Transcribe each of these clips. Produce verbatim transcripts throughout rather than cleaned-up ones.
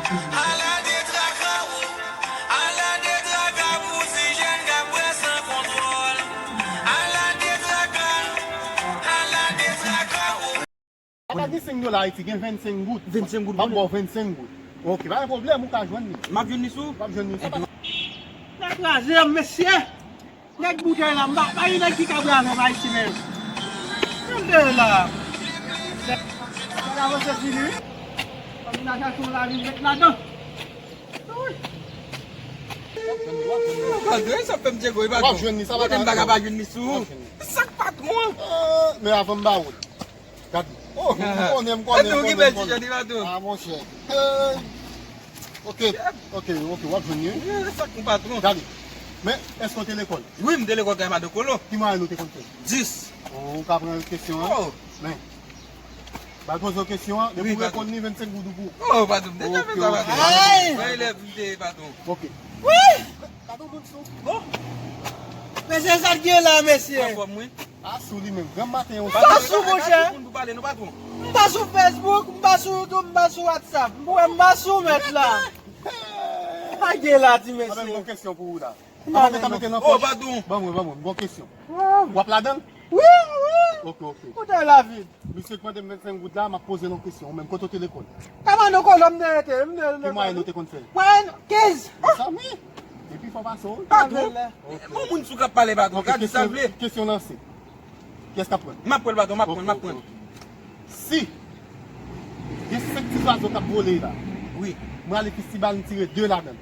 Ala de traka, ala de traka pou ti jèn k ap bwè san kontwòl. Ala de traka, ala de traka. Sa pa gen senk dola Ayiti, gen vennsenk goud. Vennsenk goud. M ap ba w vennsenk goud. Ok, pa gen pwoblèm, ou ka jwenn li. M ap jwenn li sou? W ap jwenn li sou. Nèg kraze m, mesye. Nèg boutèy la, m pa, pa gen nèg ki ka bwè avè m Ayiti menm. Tande la. Nèg avanse fini. Fòk m ta chache yon lavi m met ladan. Patwon, sa fè m djego, wi, patwon. W ap jwenn li, sa pa gen pwoblèm. Patwon, m pa ka pa jwenn li sou. W ap jwenn li. Sa k patwon? Ah, men avan m ba ou l. Gade. Oh, m konnen, m konnen, m konnen, m konnen. Patwon, ki bèl ti jèn, patwon. Ah, monchè. Eh. Ok, ok, ok, w ap jwenn li, wi. Eh, sa k patwon? Gade. Men, èske w te lekòl? Wi, m te lekòl kay madan Kolo. Ki mwayen ou te konn fè? Dis. Oh, ou ka pran kesyon an? Oh. Men, ba l poze w kesyon an, depi w reponn li, vennsenk goud ou pou ou. Oh, patwon, m deja fè sa, patwon. Ok, ok. Ay! Mwen elèv m te ye, patwon. Ok. Wi! Gade yon moun sou. Oh! Mesye, sa k gen la, mesye? Anfòm, wi. A sou li menm, granm maten yon. M pa sou, monchè. Patwon, moun pou pale, non, patwon. M pa sou Facebook, m pa sou YouTube, m pa sou WhatsApp. M pa sou mèt la. Sa k gen la, ti mesye? Anben, m gon kesyon pou ou la. Avan mwen ta mete nan pòch. Oh, patwon. Ban mwen, ban mwen, m gon kesyon. W ap ladan l? Wi, wi. Ok, ok. Kote lavi? Misye k mande m vennsenk goud la, m ap poze l yon kesyon. Ou menm, kote w te lekòl? Kay madan Kolo m te rete, m te lekòl. Ki mwayen ou te konn fè? Mwayen kenz. Mezanmi, li pi fò pase w, wi. Patwon. Ok. Yon moun sou k ap pale, patwon. Ok, ka di sa l vle. Kesyon lanse. Kiyès k ap pran? M ap pran l, patwon, m ap pran l, m ap pran l. Ok, ok. Si gen senk ti zwazo k ap vole la, wi, mwen ale fistibal, m tire de ladan l.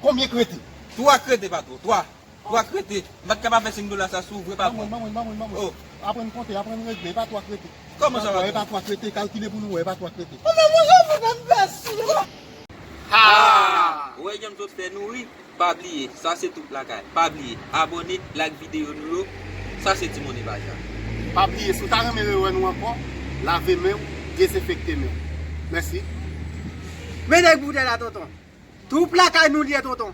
Konbyen k rete? Twa k rete, patwon, twa. Twa k rete. M pa t ka pa fè senk dola sa sou ou vre, patwon. Ban mwen, ban mwen, ban mwen, ban mwen. Oh. Aprann konte, aprann regle, e pa twa k rete. Kòman sa, patwon? E pa twa k rete, kalkile pou nou wè, e pa twa k rete. Kòman mwen jan pou fè m fè si? Ha! Ou wè jan m sot fè nou ri? Pa bliye, sa se Tout Lakay. Pa bliye, abòne, like videyo nou yo. Sa se Ti Mone Baja. Pa bliye, si w ta renmen rewè nou ankò, lave men w, dezenfekte men w. Mèsi. Men nèg boutèy la, tonton. Tout Lakay nou li ye, tonton.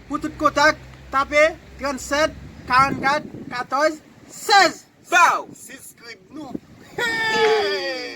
Pou tout kontak, tape trannsèt, karannkat, katòz, sèz. Bow! Sibskrib nou. Hey!